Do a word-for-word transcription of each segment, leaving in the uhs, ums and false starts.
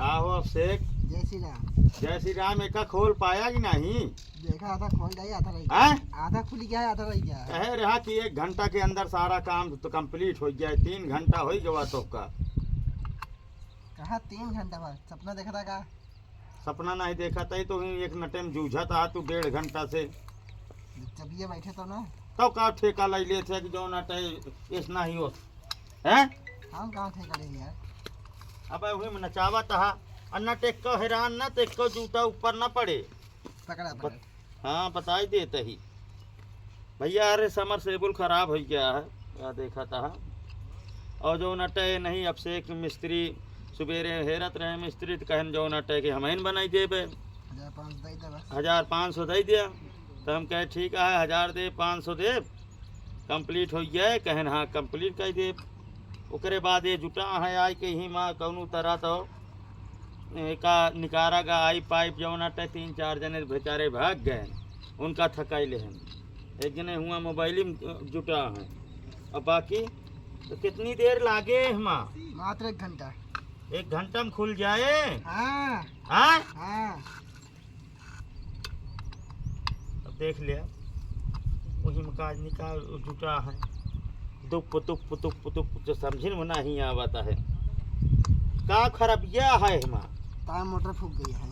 आहो अभिषेक। जय श्री राम। जय श्री राम। एका खोल पाया कि नहीं? देखा, आधा खोल जाए, आधा रह गया। हैं? आधा खुल गया है, आधा रह गया है। कहे रहा कि एक घंटा के अंदर सारा काम तो complete हो जाए, तीन घंटा हो गवा तो का। कहाँ तीन घंटा बाद? सपना देखा था का? सपना नहीं देखा था, तो ही एक नटे में जूझा था तू डेढ़ घंटा से। जब ये बैठे तो ना। तो का ठेका ले लेते कि जो नटे इस नहीं हो, हैं? हम कहाँ ठेका ले लिया? अब वही में नचावा था, और नट एक को हैरान ना, तो एक को जूता ऊपर ना पड़े। पकड़ा, बत-, पकड़ा। हाँ, बताई देत ही। भैया, अरे, submersible खराब हो गया है, या देखा था। और जो नटे नहीं, अभिषेक मिस्त्री सुबेरे हेरत रहे मिस्त्री, तो कहन जो नटे के हमहिन बनाई देबे। हजार पाँच सौ दे दे बस। हजार पाँच सौ दे दिया। तो हम कहे, "ठीक है, हजार दे, पाँच सौ दे, complete हो जाए।" कहन, "हाँ, complete कर दे।" ओकरे बाद ये जुटा है, आए के ही माँ कौनो तरह तो एका निकारा गा आई पाइप जौन अटे, तीन चार जने बेचारे भाग गए, उनका थकाई लेहन। एक जने हुआ मोबाइल में जुटा है, और बाकी तो कितनी देर लागे हमा? मात्र एक घंटा। एक घंटा में खुल जाए? हाँ। हाँ? हाँ। अब देख लिया, वही में का निकाल जुटा है, दुप, दुप, दुप, दुप, जो समझे में नहीं आवत है। का खराबिया है हमा? तार मोटर फूक गया है।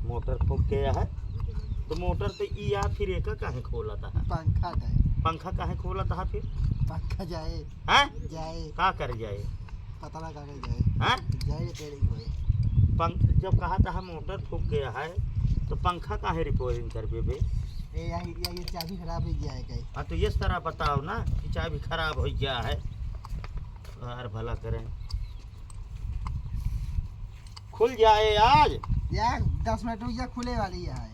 मोटर फूक गया है? तो मोटर तो ई आ, फिर एका काहे खोलत है? पंखा का है। पंखा काहे खोलत है फिर? पंखा जाए। हैं? जाए। का कर जाए? पता ना का कर जाए। हैं? जाए तेरे को। पंख-, जब कहा था मोटर फूक गया है, तो पंखा काहे repairing करबे बे? ए, या, या, ये चाबी खराब हो गया है कहीं। हाँ, तो ये सारा बताओ ना कि चाबी खराब हो गया है। यार भला करें। खुल जाए आज। यार, दस मिनट रुक जा, खुले वाली है।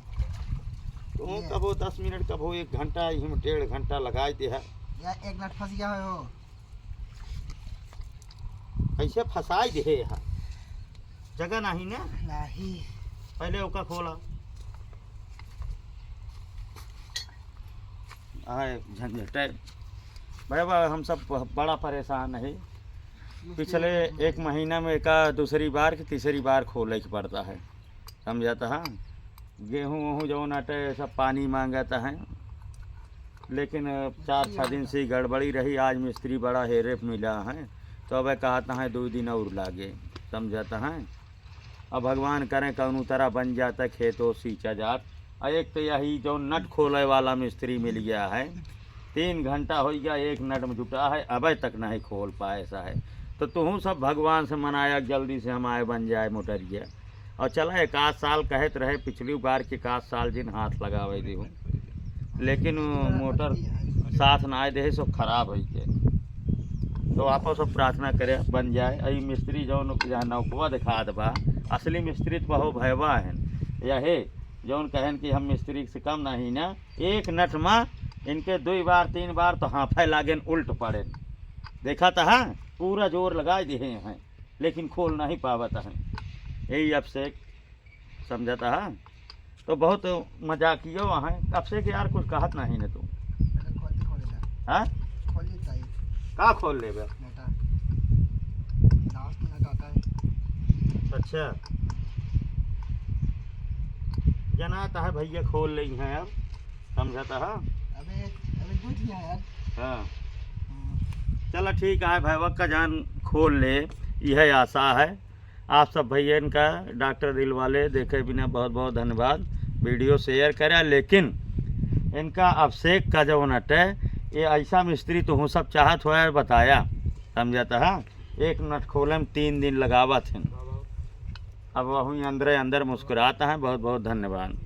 तो ये। कबो दस मिनट, कबो एक घंटा, यही में डेढ़ घंटा लगाई दे है। यार, एक मिनट फंस गया है वो। कैसे फंसाई दे है? जगह नहीं ना? नहीं। पहले ओका खोला। आए झंझट है। भाई बा, हम सब ब-, बड़ा परेशान है। पिछले एक महीना में एका दूसरी बार कि तीसरी बार खोले के पड़ता है, समझत है। गेहूँ वहूँ जौन अटे, सब पानी मांगत है, लेकिन चार छः दिन से गड़बड़ी रही। आज मिस्त्री बड़ा हेरे पे मिला है, तो अब कहत है दो दिन और लागे, समझत है। अब भगवान करें कौनो तरह बन जाता, खेतो सींचा जात। आ एक तो यही जौन नट खोले वाला मिस्त्री मिल गया है, तीन घंटा हो गया, एक नट में जुटा है, अबे तक नहीं खोल पाए सा है। तो तुहूँ सब भगवान से मनाया, जल्दी से हमारे बन जाए मोटरिया। और चला, एक आध साल कहत रहे पिछली बार कि एक आध साल जिन हाथ लगावे दी हूँ, लेकिन मोटर साथ ना आए दे, सो खराब होई के। तो आप सब प्रार्थना करे बन जाए। अई मिस्त्री जौन यहाँ नौकवा दिखात बा, असली मिस्त्री तो बहु भयवा है। यहे जौन कहन कि हम मिस्त्री से कम नहीं ना, एक नट मा इनके दुई बार तीन बार तो हाफे लागेन, उल्ट पड़ेन। देखा तो है, पूरा जोर लगाए दिए हैं, लेकिन खोल नहीं पावत है। यही अब से समझत है। तो बहुत मजाकियो है। अब से कि यार कुछ कहत नहीं न तू। पहले खोल दे, खोले जा। हाँ? खोल दे ताई। का खोल लेबे? बेटा। लास्ट में हटाता है। अच्छा। जनात है भैया खोल लेई हैं अब। समझत है? अबे, अबे दूध लिया यार। हाँ। हम्म। चला ठीक है, भैया का जान खोल ले, यह आशा है। आप सब भैयन का डॉक्टर दिल वाले देखे बिना बहुत बहुत धन्यवाद। वीडियो share करा, लेकिन इनका अभिषेक का जौन अटे, ये ऐसा मिस्त्री तो हूँ सब चाहत हो यार बताया, समझत है? एक नट खोले में तीन दिन लगावत हैं। अब वहीं अंदरे अंदर मुस्कुरात हैं। बहुत बहुत धन्यवाद।